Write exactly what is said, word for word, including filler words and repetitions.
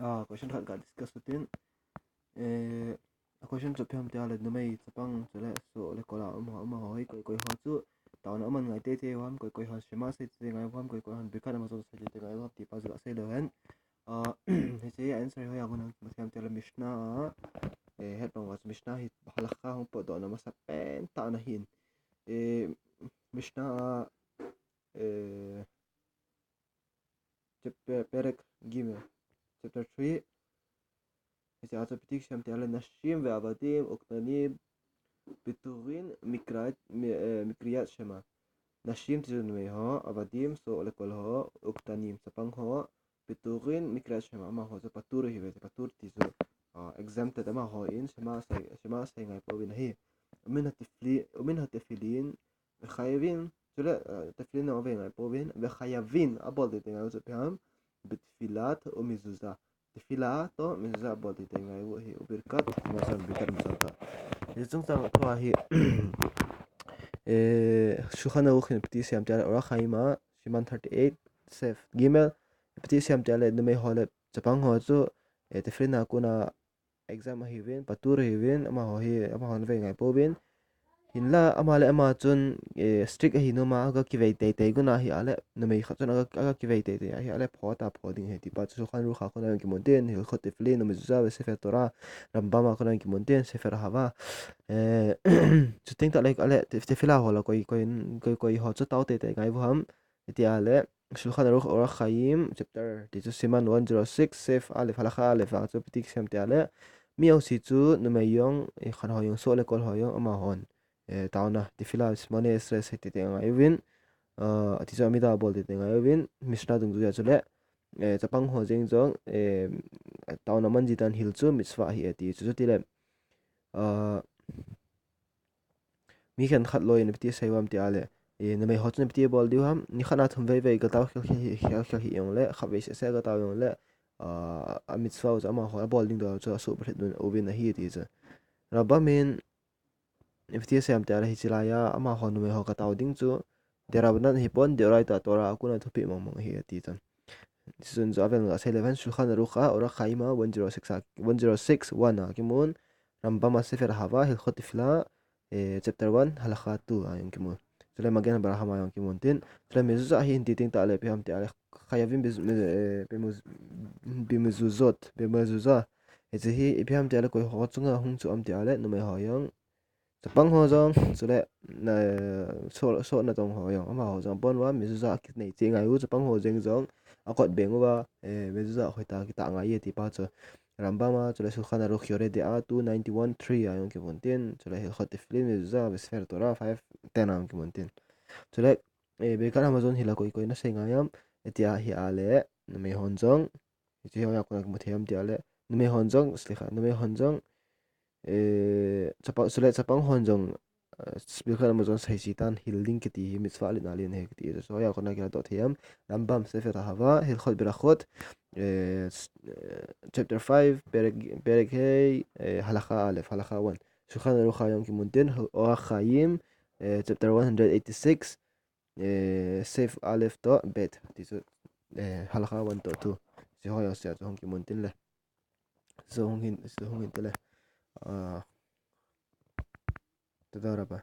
a question khat ga discuss utin. Eh, a question chu ipi ham tia le numei chapang chule soh le kol a um ho, um ho hi koi koi ho chu taona aman ngai teitei u ham, koi koi hon Shema sei teitei ngai u ham, koi koi hon Birkat Hamazon sei teitei ngai u ham ti pa chu ga sei leu hen. Ah, hiche answer hi hoiya kona kimu thei ham tia le Mishnah a, eh, het bang uva chu Mishnah hi halakha hung potdohna masa pen tah ana hin. Eh, Mishnah a, eh, chapter, Perek Gimel, chapter three. Hiche a chu ipi ti kisei ham tia le Nashim ve Avadim Uktanim Piturin Mikrat, mi-, eh, Mikriat Shema. Nashim ti chu numei ho, Avadim soh le kol ho, Uktanim chapang ho, Piturin Mikriat Shema, amaho chu patur ahi ve, patur ti chu, ah, exempted amaho in Shema sei, Shema sei ngai pouvin ahi. Umin hatefli-, umin hatefilin, vechayavin, chule, ah, tefilin jong ave ngai pouvin, vechayavin, abol teitei ngai u chu ipi ham, bitfilat umizuza. Tefila toh mizuza abol teitei ngai u ahi, ubirkat Hamazon, Birkat Hamazon toh. Hiche chungchang thua hi, eh, Shulchan Aruch in ipi ti sei ham tia le Orach Chaim a, Siman thirty-eight, Sef Gimel, ipi ti sei ham tia le numei ho le chapang ho chu, eh, tefilin a kona exempt ahiuvin, patur ahiuvin, amaho hi, amahon ave ngai pouvin. Hinla, ama le ama chun, eh, strict ahi nom a, aga kivei teitei gon ahi a le, numei khat chun aga, aga kivei teitei ahi a le, pho ta pho ding ahi ti pa chu Shulchan Aruch a kona jong kimun tin, Hilchot Tefillin, Umizuza ve Sefer Torah, Rambam a kona jong kimun tin, Sefer Ahava. Eh, chuteng tah le, a le, te-, tefila ho la koi, koi, koi, koi ho chu tao teitei ngai u ham. Tia le, Shulchan Aruch Orach Chaim, chapter, ti chu Siman one zero six, Sef Aleph, Halakha Aleph, a chu ipi ti kisei ham tia le, mi jouse chu numei jong, eh, khat ho jong, soh le kol ho jong, amahon, eh, taona, tefila, Shmone Esrei sei teitei ngai uvin, ah, ti chu Amida abol teitei ngai uvin, Mishnah dungjuiya chule, eh, chapang ho jeng jong, eh, taona man ji dan hil chu mitzvah ahi e ti chu, chutile, ah, mi khenkhat loi in ipi ti sei u ham tia le, eh, numei ho chun ipi ti bol diu ham, nikhat a thum vei vei ga tao khel khel hi, khel khel hi jong le, khatvei seh seh ga tao jong le, ah, a mitzvah u chu amaho abol ding dol chu asuh phalhit uvin ahi ti chu. Rambam in ipi ti sei ham tia le, hiche laiya amaho numei ho ga tao ding chu, Derabanan ahipon, Deoraita Torah a kona thupeh mong mong ahi ati chun. Hichun chu avel nga sei leu hen, Shulchan Aruch a, Orach Chaim a, one zero six a, one zero six one a kimun, Rambam a Sefer Ahava, Hilchot Tefila, eh, chapter one, Halakha two a jong kimun. Chule Magen Avraham a jong kimun tin, chule Mezuzah hi hin ti teng tah le ipi ham tia le, Chayavim bez-, mez-, eh, bemuz-, bemezuzot, bemezuza. Hiche hi ipi ham tia le koi ho chunga hung chu ham tia le, numei ho jong, chapang ho jong, chule, na, soh, soh natong ho jong, amaho jong, pon uva, mezuzah kinei cheh ngai u, chapang ho jeng jong, akot beng uva, eh, mezuzah hoitah a kitah ngai e ti pa chu. Rambam a, chule Shulchan Aruch Yoreh De'ah two ninety-one three a jong kimun tin, chule Hilchot Tefillin, Mezuzah ve Sefer Torah five ten a jong kimun tin. Chule, eh, Birkat Hamazon hi la koi koi na sei ngai ham, tia hi a le, numei hon jong, hiche hi hoiya kona kimu thei ham tia le, numei hon jong, slikha, numei hon jong, eh, chapang, chule chapang hon jong, eh, Birkat Hamazon sei ji tan hil ding kiti hi mitzvah len a len ahi kiti. So hoiya kona kila doh thei ham, Rambam Sefer Ahava, Hilchot Berachot, eh, s-, eh, chapter five, Perek, Perek Hei, eh, Halakha Aleph, Halakha one. Shulchan Aruch a jong kimun tin, Orach Chaim, eh, chapter one hundred eighty-six, eh, Sef Aleph toh Bet. Ti chu, eh, Halakha one toh two. Hiche ho jouse a chu hung kimun tin le. Hiche hung hin, hiche hung hin te le. Ah, תודה רבה.